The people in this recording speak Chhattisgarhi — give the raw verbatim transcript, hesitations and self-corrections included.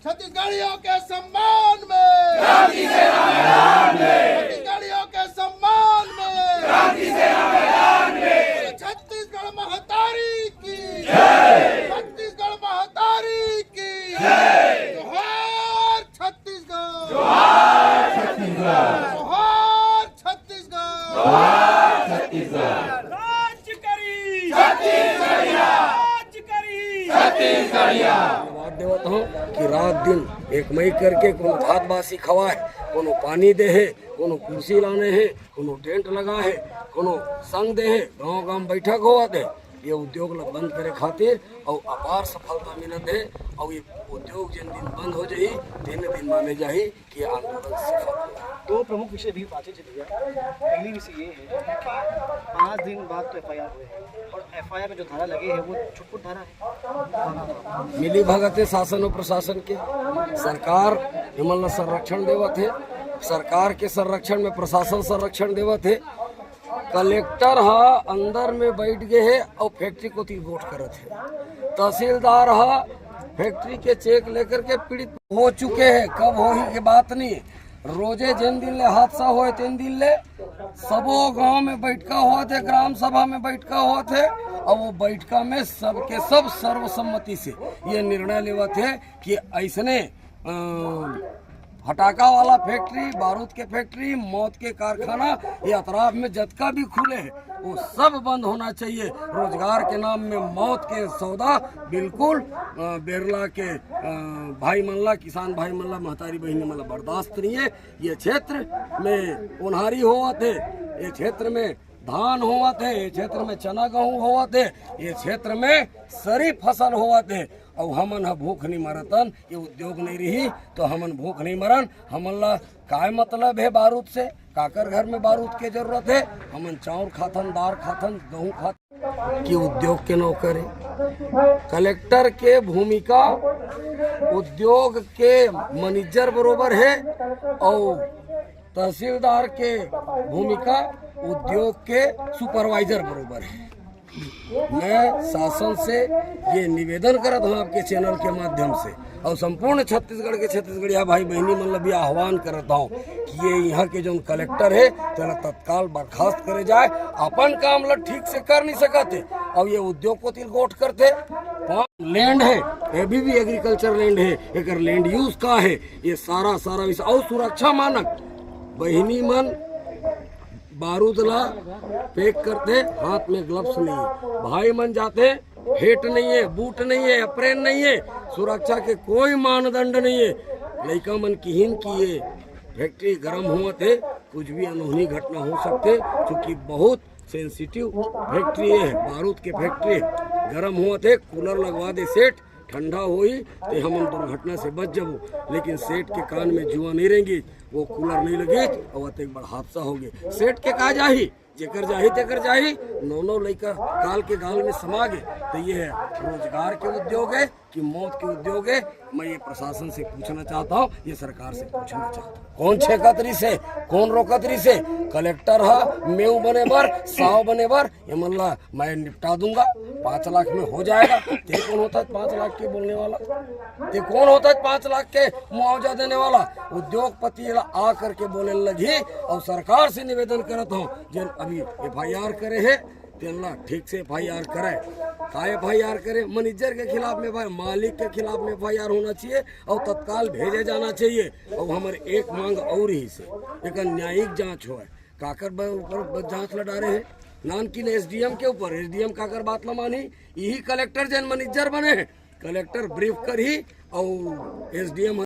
छत्तीसगढ़ियों के सम्मान में, क्रांति सेना मैदान में। छत्तीसगढ़ियों के सम्मान में, क्रांति सेना मैदान में। छत्तीसगढ़ महतारी की जय। छत्तीसगढ़ महतारी की जय। जोहार छत्तीसगढ़। जोहार छत्तीसगढ़। जोहार छत्तीसगढ़। जोहार छत्तीसगढ़। राज्य करी छत्तीसगढ़िया। राज्य करी छत्तीसगढ़िया। धन्यवाद देवत हूँ कि रात दिन एक मई करके कोनो भात बासी खवाए, कोनो पानी दे हे, कोनो कुर्सी लाने हे, कोनो टेंट लगा हे, कोनो संग दे हे, गांव गांव बैठक होवत हे। ये उद्योग ला बंद करे खातिर अउ अपार सफलता मिलत हे। अउ ये उद्योग जिन दिन बंद हो जाही, तीन दिन माने जाही कि ये आंदोलन सफल हो। दो प्रमुख विषय भी बातचीत चली है। पहली विषय ये है कि पाँच दिन बाद तो एफआईआर हुए हैं और एफआईआर में जो धारा लगे हैं वो छुटपुट धारा है। मिली भगत हे शासन अउ प्रशासन के। सरकार एमन ला संरक्षण देवत हे, सरकार के संरक्षण में प्रशासन संरक्षण देवत हे। कलेक्टर ह अंदर में बैठ गे हे अउ फैक्ट्री कोती गोठ करत हे। तहसीलदार ह फैक्ट्री के चेक लेकर के पीड़ित हो चुके हे, कब होही के बात नहीं। रोजे जिन दिन ले हादसा होए तेन दिन ले सबो गांव में बैठका होत हे, ग्राम सभा में बैठका होत हे, अउ वो बैठका में सबके सब सर्वसम्मति से ये निर्णय लेवत हे कि ऐसने, अ, फटाका वाला फैक्ट्री, बारूद के फैक्ट्री, मौत के कारखाना, ये अतराफ में जतका भी खुले हे, वो सब बंद होना चाहिए। रोजगार के नाम में मौत के सौदा बिल्कुल, अ, बेरला के, अ, भाई मन ला, किसान भाई मन ला, महतारी बहिनी मन ला बर्दाश्त नहीं है। ये क्षेत्र में ओन्हारी होवत हे, ये क्षेत्र में धान होवत हे, ये क्षेत्र में चना गेहूं होवत हे, ये क्षेत्र में सरी फसल होवत हे, अउ हमन ह भूख नहीं मरतन, ये उद्योग नहीं रही तो हमन भूख नहीं मरन। हमन ला काय मतलब हे बारूद से? काकर घर में बारूद के जरूरत हे? हमन चाउर खाथन, दार खाथन, गेहूं खाथन। कि उद्योग के नौकर हे। कलेक्टर के भूमिका उद्योग के मैनेजर बरोबर हे अउ तहसीलदार के भूमिका उद्योग के सुपरवाइजर बरोबर हे। मैं शासन से ये निवेदन करत हूँ आपके चैनल के माध्यम से अउ संपूर्ण छत्तीसगढ़ के छत्तीसगढ़िया भाई बहिनी मन ला भी आह्वान करत हूँ कि ये यहाँ के जोन कलेक्टर हे, तेला तत्काल बर्खास्त करे जाए। अपन काम ला ठीक से कर नहीं सकत हे, अउ ये उद्योग कोती गोठ करथे। लैंड हे, ये भी, भी एग्रीकल्चर लैंड हे, एकर लैंड यूज का हे, ये सारा, सारा विषय। अउ सुरक्षा मानक बहिनी मन बारूद ला पैक करथे, हाथ में ग्लव्स नहीं हे, भाई मन जाथे, हेट नहीं हे, बूट नहीं हे, अप्रेन नहीं हे, सुरक्षा के कोई मानदंड नहीं हे। लइका मन किहिन कि ये फैक्ट्री गरम होवत हे, कुछ भी अनहोनी घटना हो सकथे, क्योंकि बहुत सेंसिटिव फैक्ट्री हे, बारूद के फैक्ट्री हे, गरम होवत हे, कूलर लगवा दे सेठ, ठंडा होही ते हमन दुर्घटना से बच जबो। लेकिन सेठ के कान में जुआ नहीं रेंगिस, वो कूलर नहीं लगिस अउ अतेक बड़ हादसा हो गे। सेठ के का जाही, जेकर जाही तेकर जाही। नौ नौ लइका काल के गाल में समा गे। तो ये हे रोजगार के उद्योग हे कि मौत के उद्योग हे? मैं ये प्रशासन से पूछना चाहता हूँ, ये सरकार से पूछना चाहता हूँ, कौन छेकत रहिस हे, कौन रोकत रहिस हे? कलेक्टर ह मेव बने बर, साव बने बर, ये मन ला मैं निपटा दूंगा, पाँच लाख में हो जाएगा। ते कौन होता है पाँच लाख के बोलने वाला? ते कौन होता है पाँच लाख के मुआवजा देने वाला? उद्योगपति ला आ करके बोले लगही अउ सरकार से निवेदन करत हूँ, जेन अभी एफआईआर करे हे, तेन ला ठीक से एफआईआर करे। का एफआईआर करे? मैनेजर के खिलाफ में भाई, मालिक के खिलाफ में एफआईआर होना चाहिए अउ तत्काल भेजे जाना चाहिए। अउ हमर एक मांग अउ रहिस हे, एकर न्यायिक जांच होए। काकर ब-, ऊपर ब-, जांच ला डारे हे? नानकिन एसडीएम के ऊपर। एसडीएम काकर बात ला मानही? यही कलेक्टर जेन मैनेजर बने हे, कलेक्टर ब्रीफ करही अउ एसडीएम